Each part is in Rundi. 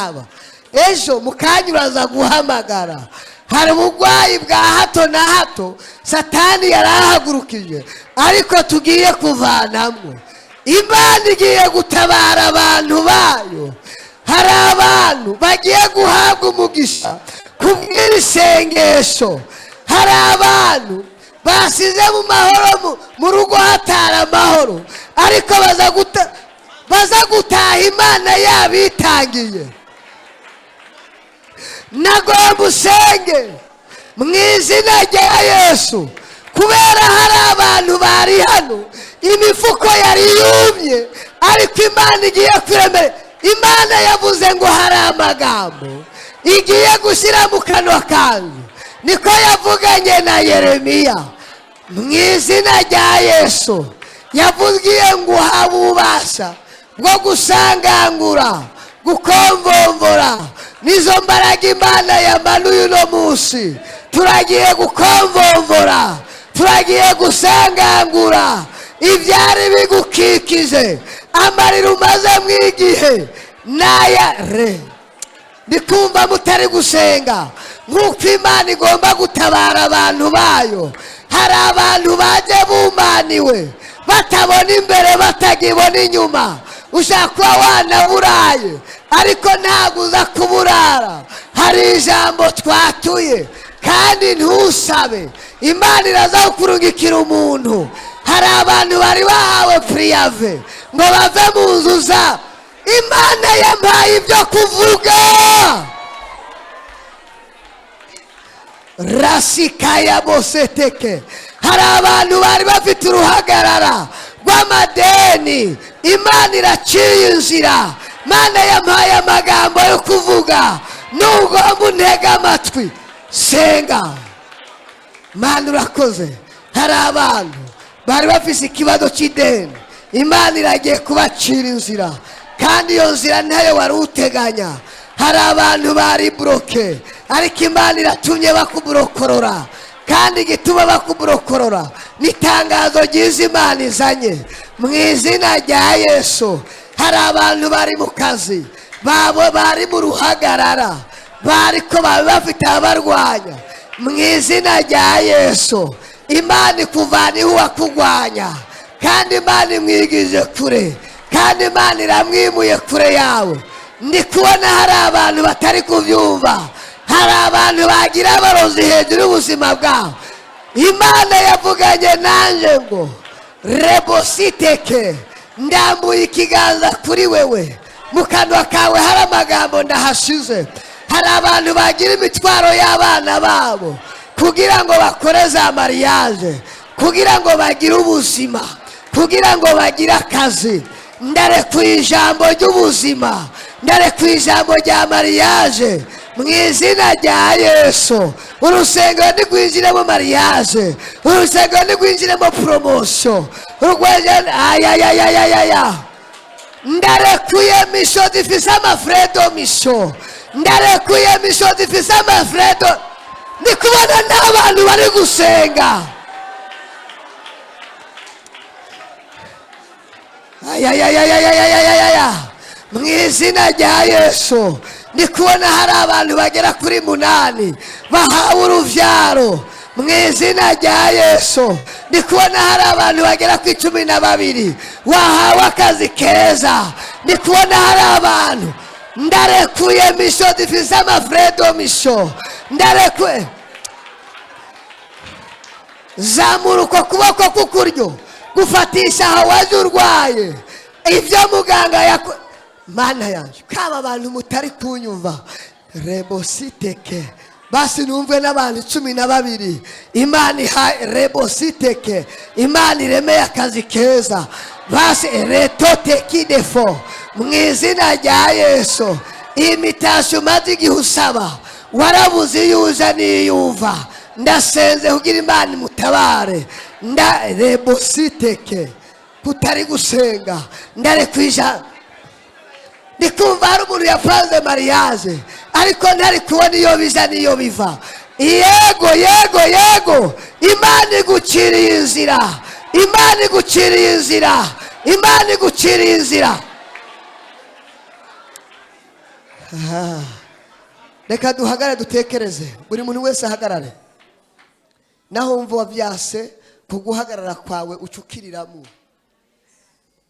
Ndaba ejo mukanya uraza guhamagara. Hari uburwayi bwa hato na hato Satani yarahagurukije, ariko tugiye kuvanamwo. Imana igiye gutabara abantu bayo. Hari abantu bagiye guhabwa umugisha kubw'iri sengesho. Hari abantu basize mu mahoro, mu rugo hatari amahoro, ariko baza gutaha Imana yabitangiye. Nagomba usenge mu izina rya Yesu, kubera hari abantu bari hano imifuko yari yumye, ariko Imana igiye kwiremera. Imana yavuze ngo hari amagambo igiye gushyira mu kanwa kanyu, niko yavuganye na Yeremiya. Mu izina rya Yesu, yavugiye ngo uhawe ububasha bwo gusangangura, gukomvomvora. Nizo mbaraga Imana yamanuye uno munsi. Turagiye gukomvomvora, turagiye gusangangura ibyari bigukikije. Amarira umaze mw'igihe naya re. Ndikumva mutari gusenga nk'uko Imana igomba gutabara abantu bayo. Hari abantu baje bumaniwe, batabona imbere, batagibona inyuma. Ushaka kuba wanaburaye, ariko ntabwo uza kuburara. Hari ijambo twatuye, kandi ntusabe, Imana iraza kukurungikira umuntu. Hari abantu bari bahawe préavis ngo bave mu nzu zabo. Imana yampaye ibyo kuvuga. Rasikaya boseteke. Hari abantu bari bafite uruhagarara rw'amadeni, Imana iraciye inzira. Imana yampaye amagambo yo kuvuga, nugomba untege amatwi. Senga. Mana, urakoze. Hari abantu bari bafise ikibazo cy'ideni, Imana iragiye kubacira inzira, kandi iyo nzira ntayo wari uteganya. Hari abantu bari bloqué, ariko Imana iratumye bakuburokorora, kandi igituma bakuburokorora ni itangazo ryiza Imana izanye mu izina rya Yesu. Hari abantu bari mu kazi babo, bari mu ruhagarara, bariko baba bafite abarwanya. Mu izina rya Yesu, Imana ikuvana uwakurwanya, kandi Imana imwigije kure, kandi Imana iramwimuye kure yawe. Ndi kubona hari abantu batari kubyumva. Hari abantu bagira abarozi hejuru y'ubuzima bwabo. Imana yavuganye nanjye ngo rebositeke, ndambuye ikiganza kuri wewe, mu kanwa kawe hari amagambo ndahashize. Hari abantu bagira imitwaro y'abana babo kugira ngo bakore za mariage, kugira ngo bagire ubuzima, kugira ngo bagire akazi. Ndarekuye ijambo ry'ubuzima, ndarekuye ijambo rya mariage mu izina rya Yesu. Urusengero ntirwinjiremo mariage, urusengero ntirwinjiremo promotion. Ayayayayaya, ndarekuye mission zifise ama frais de mission, ndarekuye mission zifise ama frais de. Ndi kubona n'abantu bari gusenga. Ayayayayayayayaya, mu izina rya Yesu, ndi kubona hari abantu bagera kuri munani bahawe uruvyaro. Mu izina rya Yesu, ndi kubona hari abantu bagera ku 12 wahawe akazi keza. Ndi kubona hari abantu, ndarekuye mission zifise ama frais de mission, ndarekuye. Zamura uko kuboko k'ukuryo, gufatisha aho waje urwaye, ibyo muganga yako. Mana yanjye, kaba abantu mutari kunyumva. Rebositeke, basi numve n'abantu 12. Imana iha rebositeke, Imana iremeye akazi keza. Basi retotekidefo, mu izina rya Yesu, iyi mitashyo umaze igihe usaba, warabuze iyo uja n'iyo uva, ndasenze kugira Imana imutabare. Nda rebositeke, kutari gusenga, ndarekwija. Ndikumva hari umuntu yapanze mariage, ariko ntari kubona iyo bija n'iyo biva. Yego, yego, yego, Imana iguciriye inzira, Imana iguciriye inzira, Imana iguciriye inzira. Reka duhagarare dutekereze, buri muntu wese ahagarare. Naho wumva wavyase, kuguhagarara kwawe ucukiriramo.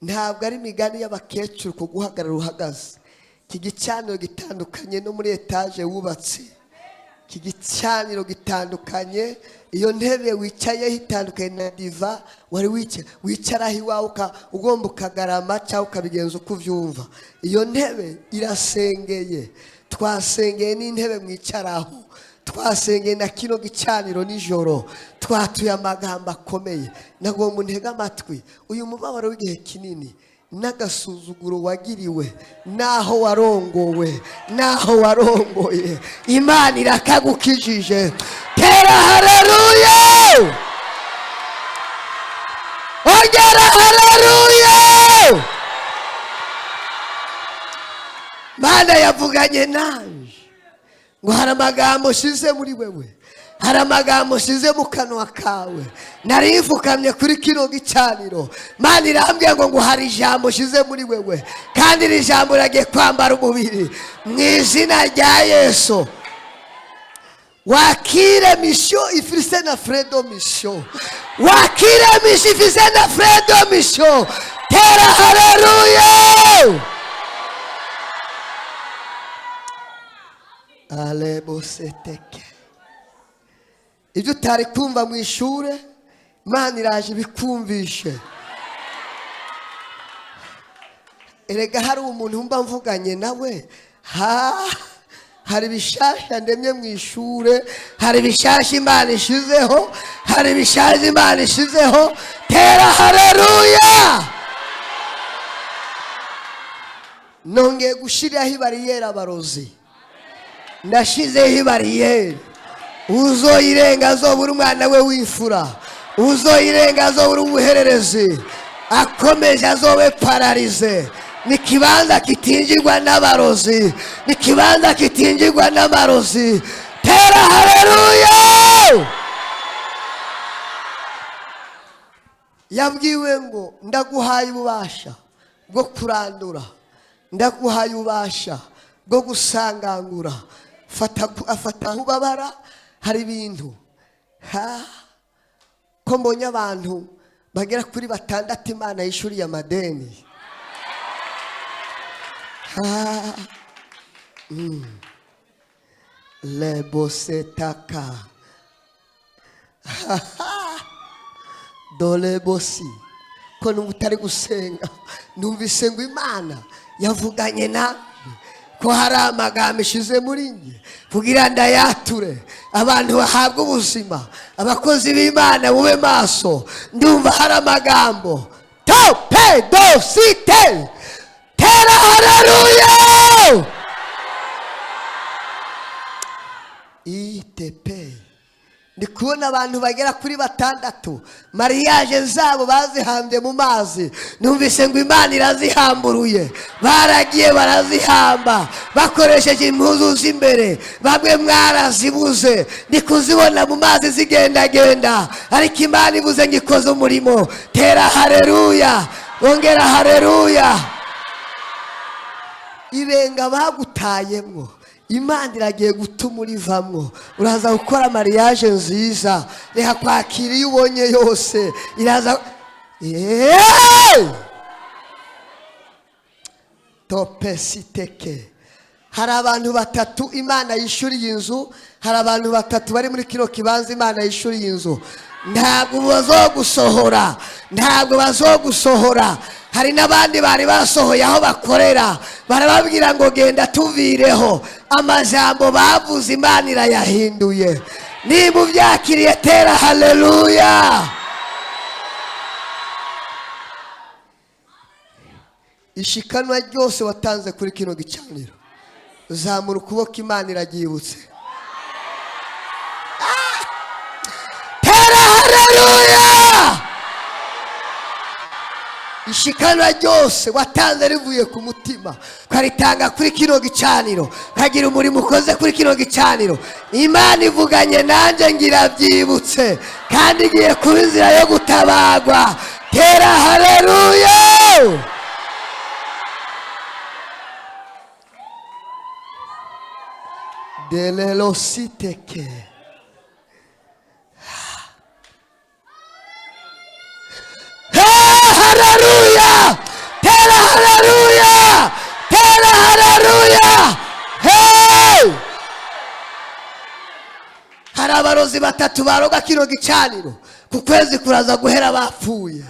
Ntabwo ari imigani y'abakecuru kuguhagarara uhagaze. Iki gicaniro gitandukanye no muri etaje wubatse. Iki gicaniro gitandukanye, iyo ntebe wicayeho itandukanye na diva wari wicaraho iwawe ugomba ukagarama cyangwa ukabigenza uko ubyumva. Iyo ntebe irasengeye, twasengeye n'intebe mwicaraho, twasengeye na kino gicaniro nijoro, twatuye amagambo akomeye. Nagomba untege amatwi. Uyu mubabaro w'igihe kinini n'agasuzuguro wagiriwe, naho warongowe, naho warongoye, Imana irakagukijije. Tera haleluya, ongera haleluya. Mana yavuganye nanje ngo hari amagambo ushize muri wewe, hari amagambo ushize mu kanwa kawe. Narifukamye kuri kino gicaniro, Mana irambwiye ngo hari ijambo ushize muri wewe, kandi iri jambo riragiye kwambara umubiri mu izina rya Yesu. Wakire mission ifise na fredo mission, wakire mission ifise na fredo mission. Tera haleluya. Aleboseteke. Ibyo utari kumva mu ishure, Imana iraje ibikumvishe. Erega hari umuntu mba mvuganye nawe, hari bishasha ndemye mu ishure, hari bishasha Imana ishizeho, hari bishasha Imana ishizeho. Tera haleluya. Nongeye gushiraho ibariyeri abarozi, ndashizeho ibariyeri. Uzoyirenga azobura umwana we w'imfura, uzoyirenga azobura umuhererezi, akomeje azobe pararize. Ni kibanza kitinjirwa n'abarozi, ni kibanza kitinjirwa n'abarozi. Tera haleluya. Yabwiwe ngo ndaguhaye ububasha bwo kurandura, ndaguhaye ububasha bwo gusangangura. Afata ubabara. Hari ibintu ko mbonye abantu bagera kuri 6 Imana yishuriye amadeni. Lebosetaka dolebosi. Ko numva utari gusenga, numvise ngo Imana yavuganye na ko hari amagambo ishize muri njye kugira ndayature abantu bahabwe ubuzima. Abakozi b'Imana bube maso. Ndumva hari amagambo to pe do si te. Tera haleluya. ITP. Ndi kubona abantu bagera kuri 6 mariage zabo bazihambye mu mazi. Numvise ngo Imana irazihamburuye, baragiye barazihamba bakoresheje impuzu z'imbere. Bamwe mwarazibuze, ndi kuzibona mu mazi zigendagenda, ariko Imana ivuze ngo ikoze umurimo. Tera haleluya, ongera haleluya. Ibenga bagutayemwo, Imana iragiye gutuma urivamwo. Uraza gukora mariage nziza, reka kwakira iyo ubonye yose. Iraza topesiteke. Hari abantu 3 Imana yishuriye inzu, hari abantu 3 bari muri kino kibanza Imana yishuriye inzu. Ntabwo bazogusohora, ntabwo bazogusohora. Hari n'abandi bari basohoye aho bakorera, barababwira ngo genda tuvireho. Amajambo bavuze Imana irayahinduye. Niba ubyakiriye tera haleluya. Ishikanwa ryose watanze kuri kino gicaniro, zamura ukuboko, Imana iraryibutse. Tera haleluya. Ishikanwa ryose watanze rivuye ku mutima, ukaritanga kuri kino gicaniro, ukagira umurimo ukoze kuri kino gicaniro, Imana ivuganye nanjye ngira byibutse, kandi igiye kuba inzira yo gutabagwa. Tera haleluya. Delelositeke. Haleluya! Tera haleluya! Tera haleluya! Hey! Hari abarozi batatu baroga kino gicaniro, ku kwezi kuraza guhera bapfuye.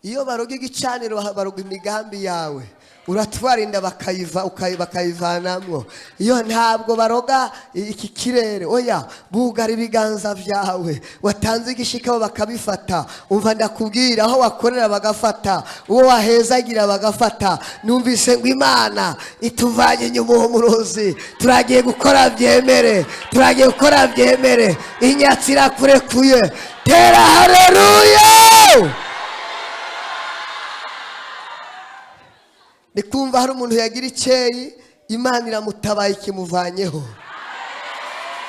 Iyo baroga igicaniro, baroga imigambi yawe, uratwara inda bakayiva, bakayivanamwo. Iyo ntabwo baroga iki kirere, oya, bugara ibiganza byawe, watanze igishikabo bakabifata. Umva ndakubwira, aho wakorera bagafata, uwo wahezagira bagafata. Numvise ngo Imana ituvanye inyuma uwo murozi. Turagiye gukora byemere, turagiye gukora byemere. Inyatsi irakurekuye. Tera haleluya! Ndikumva hari umuntu yagira icyeyi, Imana iramutabaye ikimuvanyeho.